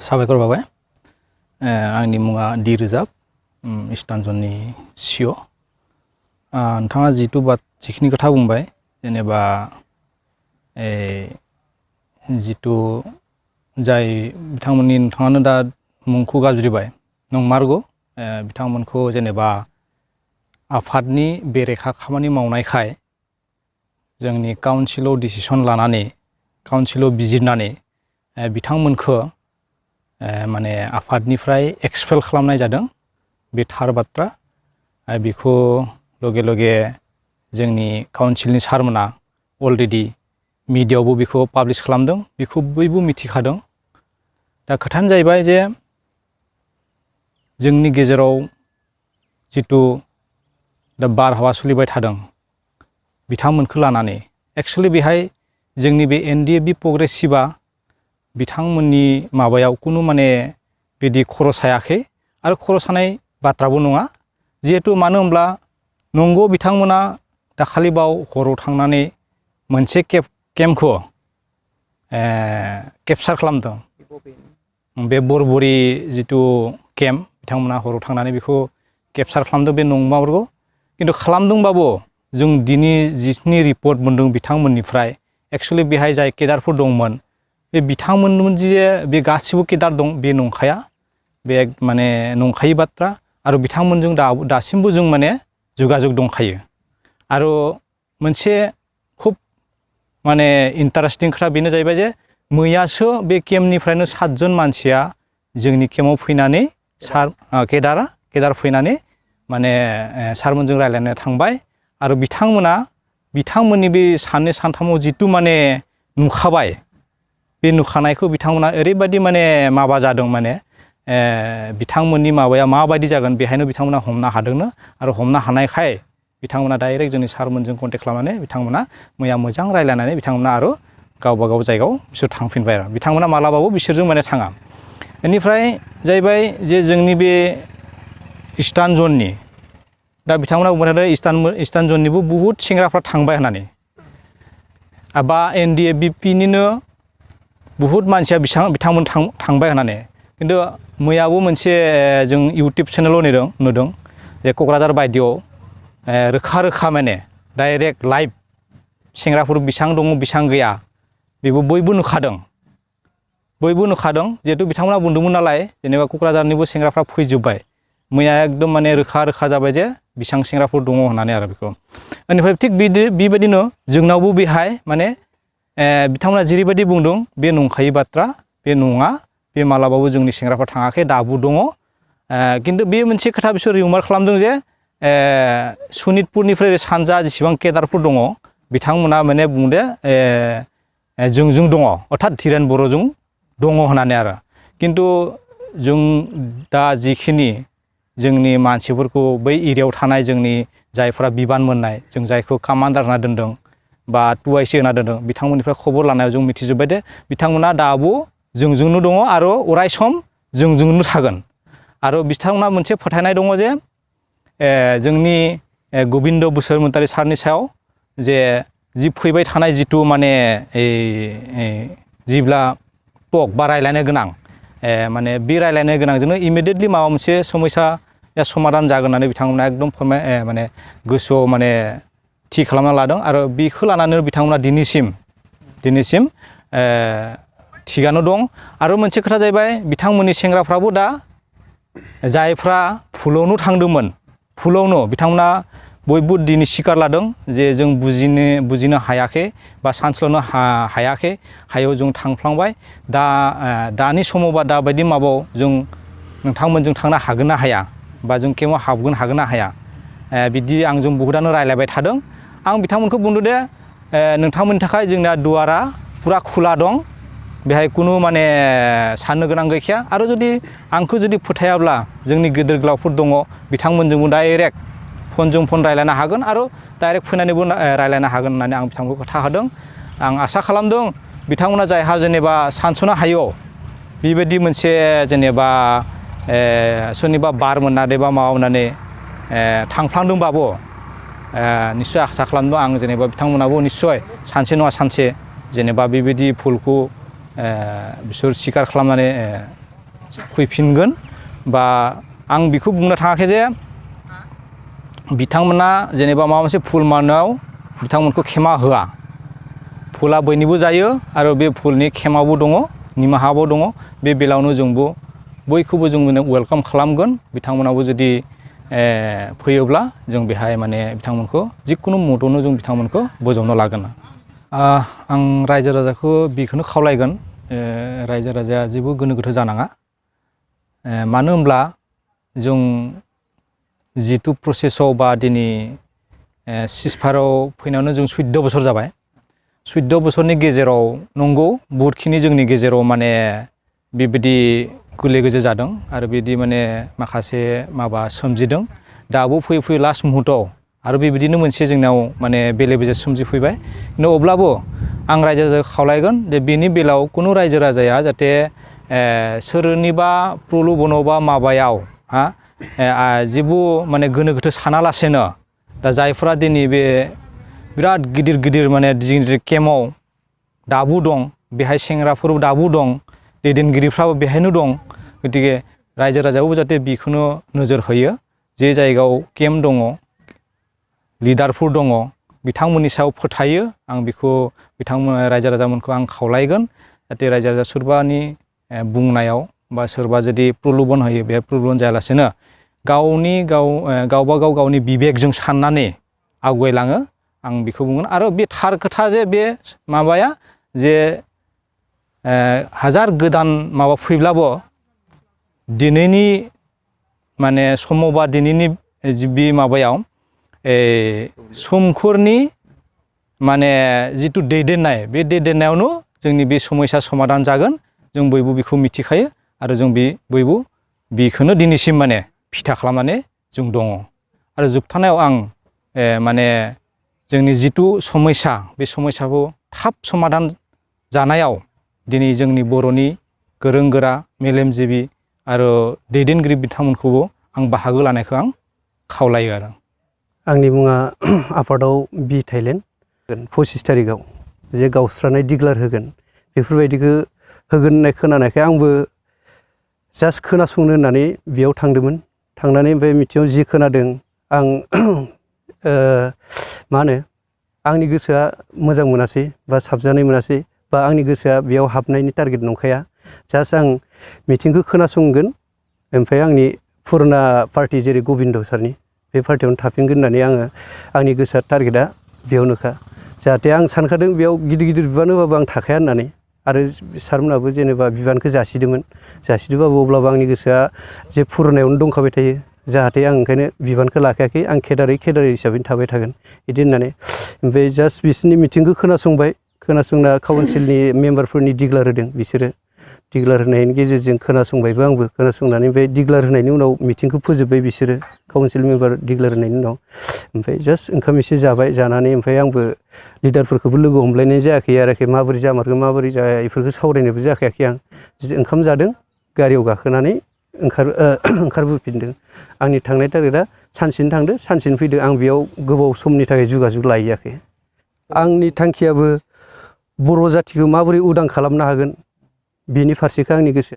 साबायखर बाबाय आंनि मुङा Rwjab इस्टार्न जोननि CO नोंथाङा जिखिनि खोथा बुंबाय जेनेबा जितु जाय बिथांमोननि नोंथाङानो दा मुंखौ गाबज्रिबाय नंमारगौ बिथांमोनखौ जेनेबा आफादनि बेरेखा खामानि मावनायखाय जोंनि काउन्सिलाव डिसिसन लानानै काउन्सिलाव बिजिरनानै बिथांमोनखौ माने आफादनिफ्राय एक्सपेल खालामनाय जादों बे थार बाथ्रा बेखौ लगे लगे जोंनि काउन्सिलनि सारमोना अलरेडि मिडियायावबो बेखौ पाब्लिश खालामदों बेखौ बयबो मिथिखादों दा खोथायानो जाहैबाय जे जोंनि गेजेराव जितु दा बारहावा सोलिबाय थादों बिथांमोनखौ लानानै एक्चुअली बेहाय जोंनि बे NDFB प्रग्रेसिभआ बिथांमोननि माबायाव कुनु माने बिदि खर' सायाखै आरो खर' सानाय बाथ्राबो नङा जिहेतु मानो होनब्ला नंगौ बिथांमोना दाखालिबाव हराव थांनानै मोनसे केम्पखौ केपचार खालामदों बे बरबरि जितु केम्प बिथांमोना हराव थांनानै बेखौ केपचार खालामदों बे नंमारगौ किन्तु खालामदोंबाबो जों दिनै जिखिनि रिपर्ट मोनदों बिथांमोननिफ्राय एक्चुअली बेहाय जाय केडारफोर दंमोन बे बिथांमोन जे बे गासिबो केडार दं बे नंखाया बे माने नंखायि बाथ्रा आरो बिथांमोनजों दासिमबो जों माने जगाजग दंखायो आरो मोनसे खुब माने इन्टारेस्टिं खोथा बेनो जाहैबाय जे मैयासो बे केम्पनिफ्रायनो 7 जन मानसिया जोंनि केम्पआव फैनानै केडार फैनानै माने सारमोनजों रायलायनो थांबाय आरो बिथांमोननि बे साननै सानथामाव जितु माने नुखाबाय बे नुखानायखौ बिथांमोना ओरैबायदि माने माबा जादों माने बिथांमोननि माबाया माबायदि जागोन बेहायनो बिथांमोना हमनो हादोंनो आरो हमनो हानायखाय बिथांमोना डाइरेक्ट जोंनि सारमोनजों कन्टेक्ट खालामनानै बिथांमोना मैया मोजां रायलायनानै बिथांमोना आरो गावबा गाव जायगायाव बिसोर थांफिनबाय आरो बिथांमोना मालाबाबो बिसोरजों माने थाङा बेनिफ्राय जाहैबाय जे जोंनि बे इस्टार्न जोननि दा बिथांमोना बुंबाय थादों इस्टार्न जोननिबो बुहुत सेंग्राफ्रा थांबाय होननानै बा NDFBनिनो बुहुत मानसिया बिथांमोन थांबाय होननानै किन्तु मैयाबो मोनसे जों इउटुब चेनेलाव नुदों जे क'क्राझार बायदियाव रोखा माने डाइरेक्ट लाइभ सेंग्राफोर बेसेबां दङ बेसेबां गैया बेबो बयबो नुखादों जिहेतु बिथांमोना बुंदोंमोन नालाय जेनेबा क'क्राझारनिबो सेंग्राफ्रा फैजोब्बाय मैया एकदम माने रोखा जाबाय जे बेसेबां सेंग्राफोर दङ होननानै आरो बेखौ बेनिफ्राय थिग बेबायदिनो जोंनावबो बेहाय माने बिथांमोना जेरैबायदि बुंदों बे नंखायि बाथ्रा बे नङा बे मालाबाबो जोंनि सेंग्राफ्रा थाङाखै दाबो दङ किन्तु बे मोनसे खोथा बिसोर रिमार्क खालामदों जे सनितपुरनिफ्राय सानजा जेसेबां केडारफोर दङ बिथांमोना माने बुंदो जोंजों दङ अर्थात धीरेन्द्र बर'जों दङ होननानै आरो किन्तु जों दा जिखिनि जोंनि मानसिफोरखौ बै एरियायाव थानाय जोंनि जायफ्रा बिबान मोननाय जों जायखौ कामान्डार होना दोनदों बा 2IC होना दोनदों बिथांमोननिफ्राय खबर लानायाव जों मिथिजोब्बाय दे बिथांमोना दाबो जोंजोंनो दङ आरो अराय सम जोंजोंनो थागोन आरो बिथांमोना मोनसे फोथायनाय दङ जे जोंनि गबिन्द बसुमतारी सारनि सायाव जे जि फैबाय थानाय जितु माने जिब्ला टक बा रायलायनो गोनां माने बे रायलायनो गोनांजोंनो इमिडियेटलि माबा मोनसे समस्या समाधान जागोन होननानै बिथांमोना एकदम माने गोसोआव माने थि खालामना लादों आरो बेखौ लानानै बिथांमोना दिनैसिम थिगानो दं आरो मोनसे खोथा जाहैबाय बिथांमोननि सेंग्राफ्राबो दा जायफ्रा फुलावनो थांदोंमोन फुलावनो बिथांमोना बयबो दिनै स्वीकार लादों जे जों बुजिनो हायाखै बा सानस्लाबनो हायाखै हायाव जों थांफ्लांबाय दानि समाव बा दाबायदि माबायाव जों नोंथांमोनजों थांनो हागोन ना हाया बा जों केम्पआव हागोन ना हाया बिदि आंजों बहुतानो रायलायबाय थादों आं बिथांमोनखौ बुंदों दे नोंथांमोननि थाखाय जोंना दुवारा पुरा खुला दं बेहाय कुनु माने साननो गोनां गैखाया आरो जुदि आंखौ जुदि फोथायाब्ला जोंनि गिदिर गोलावफोर दङ बिथांमोनजोंबो डाइरेक्ट फनजों फन रायलायनो हागोन आरो डाइरेक्ट फैनानैबो रायलायनो हागोन होननानै आं बिथांमोनखौ खोथा होदों आं आसा खालामदों बिथांमोना जायहा जेनेबा सानस'नो हायो बेबायदि मोनसे जेनेबा सोरनिबा बार मोननानै बा माबा मोननानै थांफ्लांदोंबाबो निश्चय आसा खालामदों आं जेनेबा बिथांमोनाबो निश्चय सानसे नङा सानसे जेनेबा बेबायदि भुलखौ बिसोर स्वीकार खालामनानै फैफिनगोन बा आं बेखौ बुंनो थाङाखै जे बिथांमोना जेनेबा माबा मोनसे भुल मावनायाव बिथांमोनखौ क्षमा होआ भुला बयनिबो जायो आरो बे भुलनि क्षमाबो दङ निमाहाबो दङ बे बेलायावनो जोंबो बयखौबो जों माने वेलकाम खालामगोन बिथांमोनाबो जुदि फैयोब्ला जों बेहाय माने बिथांमोनखौ जिकुनु मुदआवनो जों बिथांमोनखौ बोजबना लागोन आं रायजो राजाखौ बेखौनो खावलायगोन रायजो राजाया जेबो गोनो गोथो जानाङा मानो होनब्ला जों जितु प्रसेसआव बा दिनै सिजफायाराव फैनायावनो जों 14 बोसोर जाबाय 14 बोसोरनि गेजेराव नंगौ बहुतखिनि जोंनि गेजेराव माने बेबायदि गुले गुजे जादों आरो बिदि माने माखासे माबा सोमजिदों दाबो फैयै फैयै लास्ट मुहुर्तआव आरो बेबायदिनो मोनसे जोंनाव माने बेले बेजे सोमजिफैबाय किन्तु अब्लाबो आं रायजो राजाखौ खावलायगोन जे बेनि बेलायाव कुनु रायजो राजाया जाहाथे सोरनिबा प्रल'भनाव बा माबायाव जेबो माने गोनो गोथो सानालासेनो दा जायफ्रा दिनै बे बिराद गिदिर गिदिर माने केम्पआव दाबो दं बेहाय सेंग्राफोर दाबो दं दैदेनगिरिफ्राबो बेहायनो दं गतिके रायजो राजायाबो जाहाथे बेखौनो नोजोर होयो जे जायगायाव केम्प दङ लिडारफोर दङ बिथांमोननि सायाव फोथायो आं बेखौ बिथांमोन रायजो राजामोनखौ आं खावलायगोन जाहाथे रायजो राजा सोरबानि बुंनायाव बा सोरबा जुदि प्रल'भन होयो बे प्रल'भन जायालासेनो गावबा गाव गावनि बिबेकजों साननानै आवगायलाङो आं बेखौ बुंगोन आरो बे थार खोथा जे बे माबाया जे हाजार गोदान माबा फैब्लाबो दिनैनि माने समाव बा दिनैनि बे माबायाव सोमखोरनि माने जितु दैदेननाय बे दैदेननायावनो जोंनि बे समस्या समाधान जागोन जों बयबो बेखौ मिथिखायो आरो जों बयबो बेखौनो दिनैसिम माने फिथा खालामनानै जों दङ आरो जोबथारनायाव आं माने जोंनि जितु समस्या बे समस्याखौ थाब समाधान जानायाव दिनै जोंनि बर'नि गोरों गोरा मेलेमजिबि आरो दैदेनगिरि बिथांमोनखौबो आं बाहागो लानायखौ आं खावलायो आरो आंनि मुङा आफादाव बि थाइलेण्ड 25 तारिखआव जे गावस्रानाय डिक्लार होगोन बेफोरबायदिखौ होगोन होननाय खोनानायखाय आंबो जास्ट खोनासंनो होननानै बेयाव थांदोंमोन थांनानै ओमफ्राय मिथिङाव जि खोनादों आं मा होनो आंनि गोसोआ मोजां मोनासै बा साबजानाय मोनासै बा आंनि गोसोआ बेयाव हाबनायनि टारगेट नंखाया जास्ट आं मिथिंखौ खोनासंगोन ओमफ्राय आंनि फुराना पार्टि जेरै गबिन्द सारनि बे पार्टियावनो थाफिनगोन होननानै आंनि गोसोआ टारगेटआ बेयावनोखा जाहाथे आं सानखादों बेयाव गिदिर गिदिर बिबान होबाबो आं थाखाया होननानै आरो सारमोनाबो जेनेबा बिबानखौ जासिदोंबाबो अब्लाबो आंनि गोसोआ जे फुरानायावनो दंखाबाय थायो जाहाथे आं ओंखायनो बिबानखौ लाखायाखै आं केडारै हिसाबैनो थाबाय थागोन बिदि होननानै ओमफ्राय जास्ट बिसोरनि मिटिंखौ खोनासंना काउन्सिलनि मेम्बारफोरनि डिक्लार होदों बिसोरो डिक्लार होनायनि गेजेरजों खोनासंबायबो आंबो खोनासंनानै ओमफ्राय डिक्लार होनायनि उनाव मिटिंखौ फोजोब्बाय बिसोरो काउन्सिल मेम्बार डिक्लार होनायनि उनाव ओमफ्राय जास्ट ओंखाम एसे जाबाय जानानै ओमफ्राय आंबो लिडारफोरखौबो लोगो हमलायनाय जायाखै आरोखि माबोरै जामारगोन माबोरै जाया बेफोरखौ सावरायनोबो जाखायाखै आं ओंखाम जादों गारियाव गाखोनानै ओंखारबोफिनदों आंनि थांनाय टारगेटआ सानसेनो थांदो सानसेनो फैदो आं बेयाव गोबाव समनि थाखाय जुगाजुग लाहैयाखै आंनि थांखियाबो बर' जाथिखौ माबोरै उदां खालामनो हागोन बेनि फारसेखौ आंनि गोसो